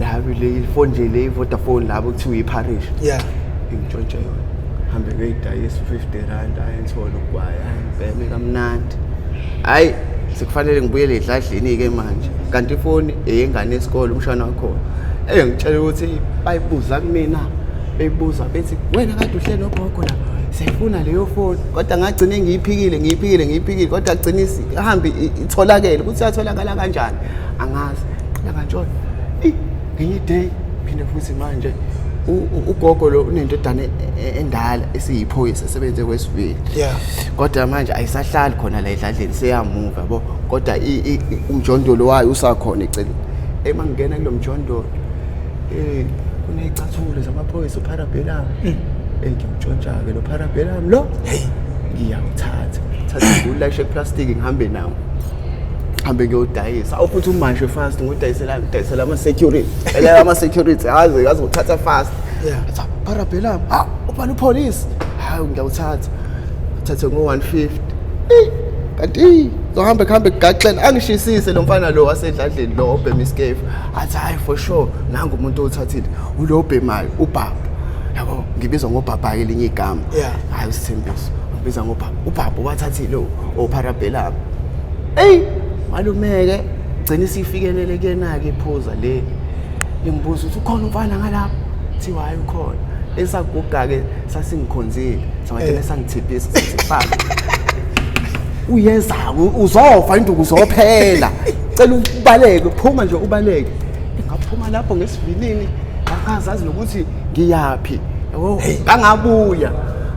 Labi le ifoni nje le i-Vodafone labo kuthiwa i-parish. Ngintshontshe yona, hambe ngiyidayisa u-R50, hayi ngithole ugwayi, hayi ngibheme kamnandi. Hhayi, sekufanele ngibuyele edladleni-ke manje, kanti ifoni eyengane yesikole, umshana wakhona ngitshela ukuthi bayibuza kumina, beyibuza bethi wena kade uhleli nogogo la, siyayifuna leyo foni. Kodwa ngagcine ngiyiphikile, ngiyiphikile, ngiyiphikile, kodwa gcine ihambe itholakele. Ukuthi yatholakala kanjani angazi. Qala ngantshona ngenye day, phinde futhi manje ugogo lo unendodana endala esiyiphoyisa esebenze kwesivile. Kodwa manje ayisahlali khona la edladleni, seyamuva yabo, kodwa umjondolo wayo usakhona eceleni. Ema ngingena kulo mjondolo, kuney'cathulo zamaphoyisa uParabellum. Ngiyawutshontsha-ke lo Parabellum lo. Hey. Ngiyawuthatha, thatha ngiwulayishe eplastic, ngihambe nawo, hambe ngiyodayisa. Awu futhi umashe fast, ngidayisela, ngidayisela ama-security, ela ama-security aze azothatha fast. Athi Parabellum, ha ubhala upolice, hayi ngiyawuthatha, thathe ngo-150. Kanti zohambe kuhambe kugaxela, angishisise lo mfana lo wasedladleni lo obhema iskefu, athi hayi for sure nangu umuntu owuthathile, ulo obhemayo ubaba, yabo ngibizwa ngobaba-ke elinye igama. Hayi usithembiso ngibiza ngobaba, ubaba wathathile oParabellum. Eyi malume-ke gcina isifikelele kuyena-ke iphuza le, ingibuza ukuthi ukhona umfana ngalapho, thiwa hayi ukhona. Esaguga-ke sasingikhonzile, sangagcina sangithipisa, sathi baba uyeza, uzofa induku uzophela, cela ubaleke, phuma nje ubaleke. Ngaphuma lapho ngesivinini, angazazi nokuthi ngiyaphi, yabo, ngangabuya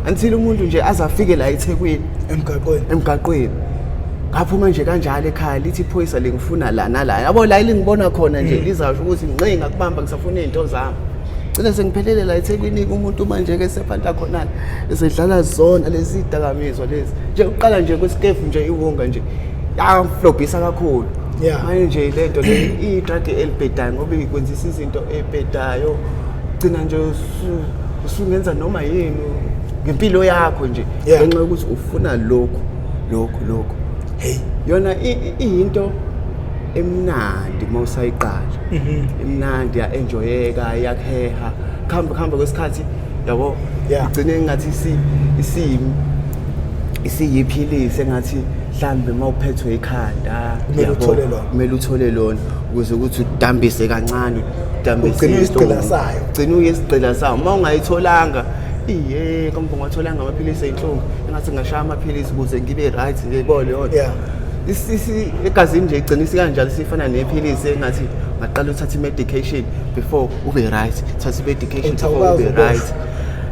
until umuntu nje azafike la eThekwini. Emgaqweni. Emgaqweni. Ngaphuma nje kanjalo ekhaya, lithi iphoyisa lingifuna la nala, yabo, la elingibona khona nje lizasho ukuthi nqi ngakubamba, ngisafuna iy'nto zami. Gcine sengiphelele la eThekwini-ke, umuntu manje-ke sephanta khonala esedlala zona lezi dakamizwa lezi nje, uqala nje kwesikefu nje iwunga nje yamflobhisa kakhulu. Manje nje le nto le iyi-drug elibhedayo ngoba ikwenzisa izinto ey'bhedayo, gcina nje usungenza noma yini ngempilo yakho nje ngenxa yokuthi ufuna lokhu lokhu lokhu. Hey. Yona iyinto emnandi uma usayiqala, imnandi, ya-enjoyeka, iyakuheha. Kuhamba kuhamba kwesikhathi, yabo, igcine engathi isiyiphilisi engathi mhlambe uma uphethwe ikhanda, Kumele yabo, uthole lona. Kumele uthole lona ukuze ukuthi udambise kancane, udambise Ugcine uyisigqila isitomu. sayo. Ugcine uyisigqila sayo uma ungayitholanga. Iye kambe ungatholanga amaphilisi ey'nhlungu, engathi ngashaya amaphilisi ukuze ngibe right nje, yebo leyo nto. Egazini nje igcina isikanjalo, sifana nephilisi engathi ungaqala uthathe i-medication before ube right, thatha i-medication Uthi before awukazi ube uboshwe. right.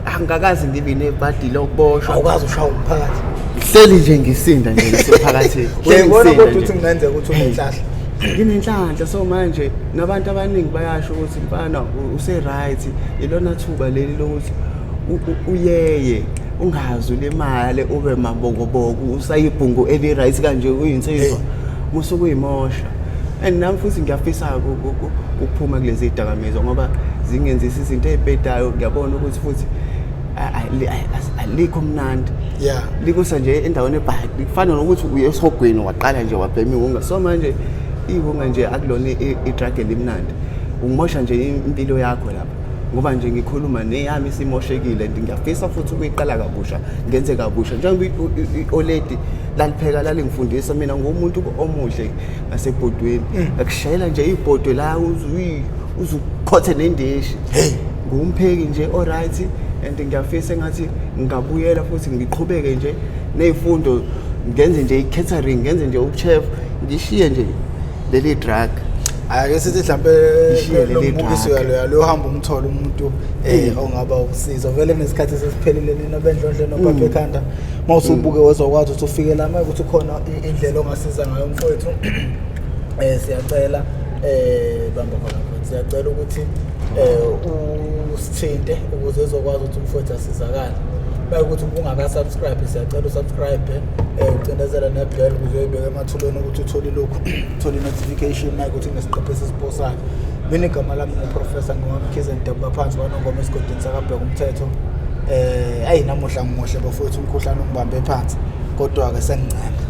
Angikakaze ngibe nebhadi lokuboshwa. Awukazi ushawa umphakathi. Ngihleli nje ngisinda nje ngisemphakathini. Ngihleli Uyayibona ngisinda kodwa nje. ukuthi kungenzeka ukuthi unenhlahla. Nginenhlanhla. So manje nabantu abaningi bayasho ukuthi mfana use-right, ilona thuba leli lokuthi uyeye ungazi ulimale ube mabokoboko, usayibhungu eli-right kanje, uyinsizwa. Hey. Musuke uyimosha. And nami futhi ngiyafisa ukuphuma kulezi dakamizwa ngoba zingenzisa izinto ey'bhedayo. Ngiyabona ukuthi futhi alikho mnandi. Likusa nje endaweni ebhadi, kufana nokuthi uye esihogweni waqala nje wabhema iwunga. So manje iwunga nje akulona i-drug elimnandi, umosha nje impilo yakho lapha. Ngoba nje ngikhuluma neyami isimoshekile and ngiyafisa futhi ukuyiqala kabusha, ngenze kabusha. Njengoba i-oledi lalipheka lalingifundisa mina ngumuntu omuhle ngasebhodweni. Akushayela nje ibhodwe la uzukhothe nendishi. Ngumpheki nje alright and ngiyafisa engathi ngingabuyela futhi ngiqhubeke nje ney'fundo, ngenze nje i-catering, ngenze nje ubuchef, ngishiye nje leli drug. Ake sithi mhlampe Ishiye lo leli mbukiso drug. yalo yalo uhamba umthole umuntu ongaba usizo. Vele nesikhathi sesiphelile nina bendlondle nopapa ekhanda. Mawusubuke wezokwazi ukuthi ufike la manje ukuthi khona indlela ongasiza ngayo mfowethu. Siyacela bamba khona mfowethu. Siyacela ukuthi usithinte ukuze ezokwazi ukuthi umfowethu asizakale. Bayikuthi ungaka subscribe, siyacela usubscribe, ucindezela nebell ukuze uyibeke emathubeni ukuthi uthole lokhu, uthole notification mayikuthi kunesiqephu esisiposayo. Mina igama lami nguProfessor Ngomkhize, ngidabuka phansi kwaNongoma esigodini sakaBheka umthetho. Ayi namuhla ngimuhle bafowethu, umkhuhlane ungibambe phansi kodwa ke sengincane.